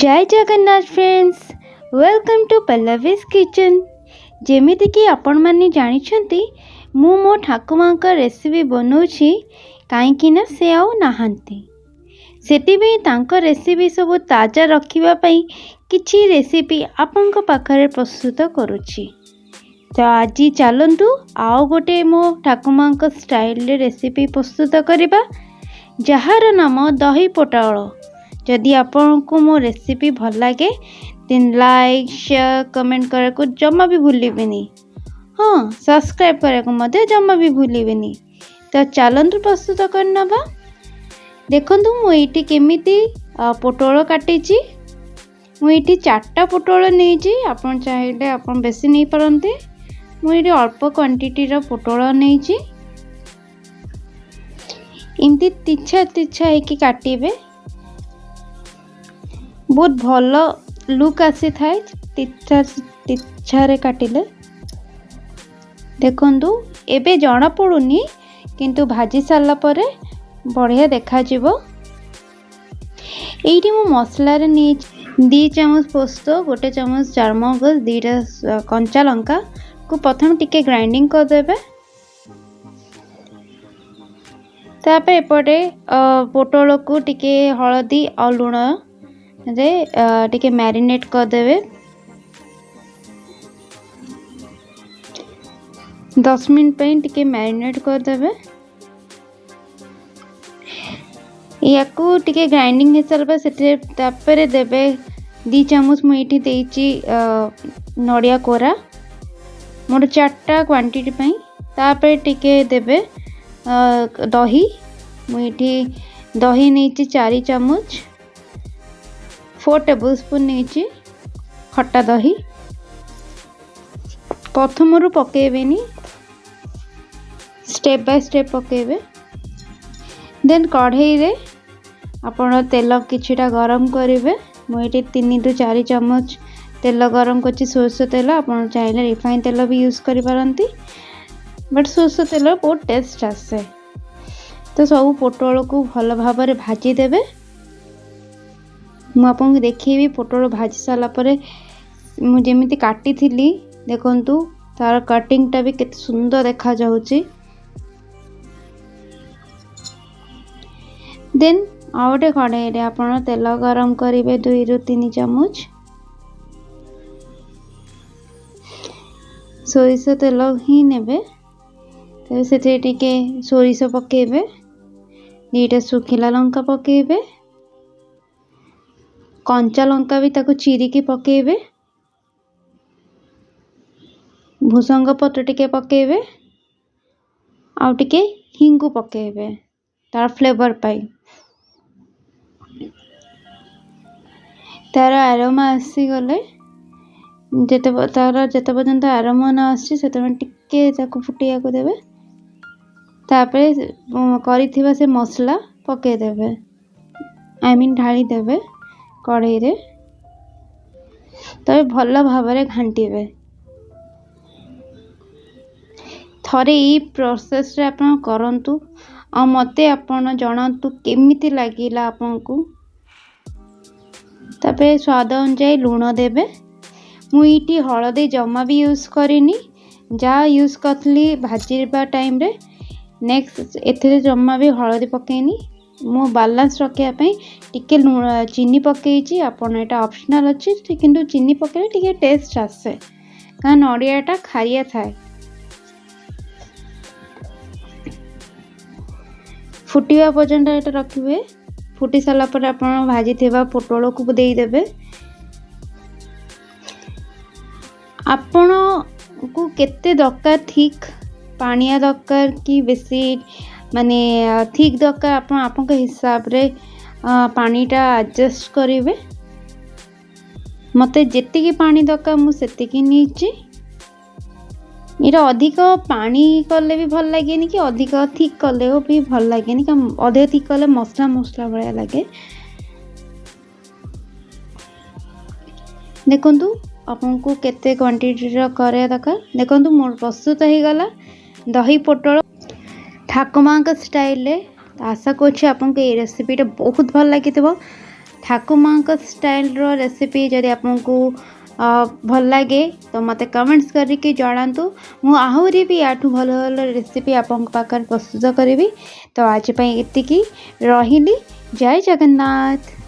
Jay Jagannath friends, welcome to Pallavi's Kitchen। ଯେମିତିକି ଆପଣମାନେ ଜାଣିଛନ୍ତି, ମୁଁ ମୋ ଠାକୁମାଙ୍କ ରେସିପି ବନାଉଛି, କାହିଁକି ନା ସେ ଆଉ ନାହାନ୍ତି। ସେଥିପାଇଁ ତାଙ୍କ ରେସିପି ସବୁ ତାଜା ରଖିବା ପାଇଁ କିଛି ରେସିପି ଆପଣଙ୍କ ପାଖରେ ପ୍ରସ୍ତୁତ କରୁଛି। ତ ଆଜି ଚାଲନ୍ତୁ ଆଉ ଗୋଟେ ମୋ ଠାକୁମାଙ୍କ ଷ୍ଟାଇଲରେ ରେସିପି ପ୍ରସ୍ତୁତ କରିବା, ଯାହାର ନାମ ଦହି ପୋଟଳ। ଯଦି ଆପଣଙ୍କୁ ମୋ ରେସିପି ଭଲ ଲାଗେ, ଦେନ୍ ଲାଇକ୍, ସେୟାର, କମେଣ୍ଟ କରିବାକୁ ଜମା ବି ଭୁଲିବେନି। ହଁ, ସବସ୍କ୍ରାଇବ୍ କରିବାକୁ ମଧ୍ୟ ଜମା ବି ଭୁଲିବେନି। ତ ଚାଲନ୍ତୁ ପ୍ରସ୍ତୁତ କରିନେବା। ଦେଖନ୍ତୁ, ମୁଁ ଏଇଠି କେମିତି ପୋଟଳ କାଟିଛି। ମୁଁ ଏଇଠି ଚାରିଟା ପୋଟଳ ନେଇଛି। ଆପଣ ଚାହିଁଲେ ଆପଣ ବେଶୀ ନେଇପାରନ୍ତି। ମୁଁ ଏଇଠି ଅଳ୍ପ କ୍ୱାଣ୍ଟିଟିର ପୋଟଳ ନେଇଛି। ଏମିତି ତିଛା ତିଛା ହେଇକି କାଟିବେ, ବହୁତ ଭଲ ଲୁକ୍ ଆସିଥାଏ ତିଛା ତିଛାରେ କାଟିଲେ। ଦେଖନ୍ତୁ, ଏବେ ଜଣାପଡ଼ୁନି, କିନ୍ତୁ ଭାଜି ସାରିଲା ପରେ ବଢ଼ିଆ ଦେଖାଯିବ। ଏଇଠି ମୁଁ ମସଲାରେ ନେଇଛି 2 ଚାମଚ ପୋସ୍ତ, 1 ଚାମଚ ଚାରମଗଜ, 2ଟା କଞ୍ଚା ଲଙ୍କାକୁ ପ୍ରଥମେ ଟିକେ ଗ୍ରାଇଣ୍ଡିଙ୍ଗ କରିଦେବେ। ତାପରେ ଏପଟେ ପୋଟଳକୁ ଟିକେ ହଳଦୀ ଆଉ ଲୁଣରେ ଟିକେ ମ୍ୟାରିନେଟ୍ କରିଦେବେ। 10 ମିନିଟ୍ ପାଇଁ ଟିକେ ମ୍ୟାରିନେଟ୍ କରିଦେବେ। ୟାକୁ ଟିକେ ଗ୍ରାଇଣ୍ଡିଙ୍ଗ ହେଇସାରିଲା ପରେ ସେଥିରେ ତାପରେ ଦେବେ 2 ଚାମଚ, ମୁଁ ଏଇଠି ଦେଇଛି ନଡ଼ିଆ କୋରା ମୋର ଚାରିଟା କ୍ୱାଣ୍ଟିଟି ପାଇଁ। ତାପରେ ଟିକେ ଦେବେ ଦହି। ମୁଁ ଏଇଠି ଦହି ନେଇଛି 4 ଚାମଚ, 4 ଟେବୁଲ୍ ସ୍ପୁନ୍ ନେଇଛି ଖଟା ଦହି। ପ୍ରଥମରୁ ପକାଇବେନି, ଷ୍ଟେପ୍ ବାଇ ଷ୍ଟେପ୍ ପକାଇବେ। ଦେନ୍ କଢ଼େଇରେ ଆପଣ ତେଲ କିଛିଟା ଗରମ କରିବେ। ମୁଁ ଏଇଠି 3ରୁ 4 ଚାମଚ ତେଲ ଗରମ କରିଛି, ସୋରିଷ ତେଲ। ଆପଣ ଚାହିଁଲେ ରିଫାଇନ୍ ତେଲ ବି ୟୁଜ୍ କରିପାରନ୍ତି, ବଟ୍ ସୋରିଷ ତେଲ ବହୁତ ଟେଷ୍ଟ ଆସେ। ତ ସବୁ ପୋଟଳକୁ ଭଲ ଭାବରେ ଭାଜିଦେବେ। ମୁଁ ଆପଣଙ୍କୁ ଦେଖେଇବି, ପୋଟଳ ଭାଜି ସାରିଲା ପରେ ମୁଁ ଯେମିତି କାଟିଥିଲି, ଦେଖନ୍ତୁ, ତାର କଟିଂଟା ବି କେତେ ସୁନ୍ଦର ଦେଖାଯାଉଛି। ଦେନ୍ ଆଉ ଗୋଟେ କଢ଼େଇରେ ଆପଣ ତେଲ ଗରମ କରିବେ 2ରୁ 3 ଚାମଚ। ସୋରିଷ ତେଲ ହିଁ ନେବେ। ତେବେ ସେଥିରେ ଟିକେ ସୋରିଷ ପକାଇବେ, 2ଟା ଶୁଖିଲା ଲଙ୍କା ପକାଇବେ, କଞ୍ଚା ଲଙ୍କା ବି ତାକୁ ଚିରିକି ପକାଇବେ, ଭୃସଙ୍ଗ ପତ୍ର ଟିକେ ପକାଇବେ ଆଉ ଟିକେ ହିଙ୍ଗୁ ପକାଇବେ ତାର ଫ୍ଲେଭର୍ ପାଇଁ। ତାର ଆରୋମା ଆସିଗଲେ, ଯେତେ ତାର ଯେତେ ପର୍ଯ୍ୟନ୍ତ ଆରୋମା ନ ଆସିଛି, ସେତେବେଳେ ଟିକେ ତାକୁ ଫୁଟିବାକୁ ଦେବେ। ତାପରେ କରିଥିବା ସେ ମସଲା ପକାଇଦେବେ, I mean ଢାଳି ଦେବେ କଢ଼େଇରେ। ତବେ ଭଲ ଭାବରେ ଘାଣ୍ଟିବେ। ଥରେ ଏଇ ପ୍ରୋସେସ୍ରେ ଆପଣ କରନ୍ତୁ ଆଉ ମୋତେ ଆପଣ ଜଣାନ୍ତୁ କେମିତି ଲାଗିଲା ଆପଣଙ୍କୁ। ତାପରେ ସ୍ୱାଦ ଅନୁଯାୟୀ ଲୁଣ ଦେବେ। ମୁଁ ଏଇଠି ହଳଦୀ ଜମା ବି ୟୁଜ୍ କରିନି, ଯାହା ୟୁଜ୍ କରିଥିଲି ଭାଜିବା ଟାଇମ୍ରେ। ନେକ୍ସଟ ଏଥିରେ ଜମା ବି ହଳଦୀ ପକାଇନି। ମୁଁ ବାଲାନ୍ସ ରଖିବା ପାଇଁ ଟିକେ ଲୁଣ, ଚିନି ପକାଇଛି। ଆପଣ ଏଇଟା ଅପସନାଲ୍ ଅଛି, କିନ୍ତୁ ଚିନି ପକାଇଲେ ଟିକେ ଟେଷ୍ଟ ଆସେ, କାରଣ ନଡ଼ିଆଟା ଖାରିଆ ଥାଏ। ଫୁଟିବା ପର୍ଯ୍ୟନ୍ତ ଏଇଟା ରଖିବେ। ଫୁଟି ସାରିଲା ପରେ ଆପଣ ଭାଜିଥିବା ପୋଟଳକୁ ଦେଇଦେବେ। ଆପଣଙ୍କୁ କେତେ ଦରକାର, ଥିକ୍ ପାଣିଆ ଦରକାର କି ବେଶୀ ମାନେ ଥିକ୍ ଦରକାର, ଆପଣ ଆପଣଙ୍କ ହିସାବରେ ପାଣିଟା ଆଡ଼ଜଷ୍ଟ କରିବେ। ମୋତେ ଯେତିକି ପାଣି ଦରକାର, ମୁଁ ସେତିକି ନେଇଛି। ଏଇଟା ଅଧିକ ପାଣି କଲେ ବି ଭଲ ଲାଗେନି କି ଅଧିକ ଥିକ୍ କଲେ ବି ଭଲ ଲାଗେନି, କାରଣ ଅଧିକ ଥିକ୍ କଲେ ମସଲା ମସଲା ଭଳିଆ ଲାଗେ। ଦେଖନ୍ତୁ, ଆପଣଙ୍କୁ କେତେ କ୍ୱାଣ୍ଟିଟିର କରିବା ଦରକାର। ଦେଖନ୍ତୁ, ମୋର ପ୍ରସ୍ତୁତ ହେଇଗଲା ଦହି ପୋଟଳ ଠାକୁମାଙ୍କ ଷ୍ଟାଇଲରେ। ଆଶା କରୁଛି ଆପଣଙ୍କୁ ଏଇ ରେସିପିଟା ବହୁତ ଭଲ ଲାଗିଥିବ। ଠାକୁମାଙ୍କ ଷ୍ଟାଇଲ୍ର ରେସିପି ଯଦି ଆପଣଙ୍କୁ ଭଲ ଲାଗେ, ତ ମୋତେ କମେଣ୍ଟସ୍ କରିକି ଜଣାନ୍ତୁ। ମୁଁ ଆହୁରି ବି ୟାଠୁ ଭଲ ଭଲ ରେସିପି ଆପଣଙ୍କ ପାଖରେ ପ୍ରସ୍ତୁତ କରିବି। ତ ଆଜି ପାଇଁ ଏତିକି ରହିଲି। ଜୟ ଜଗନ୍ନାଥ।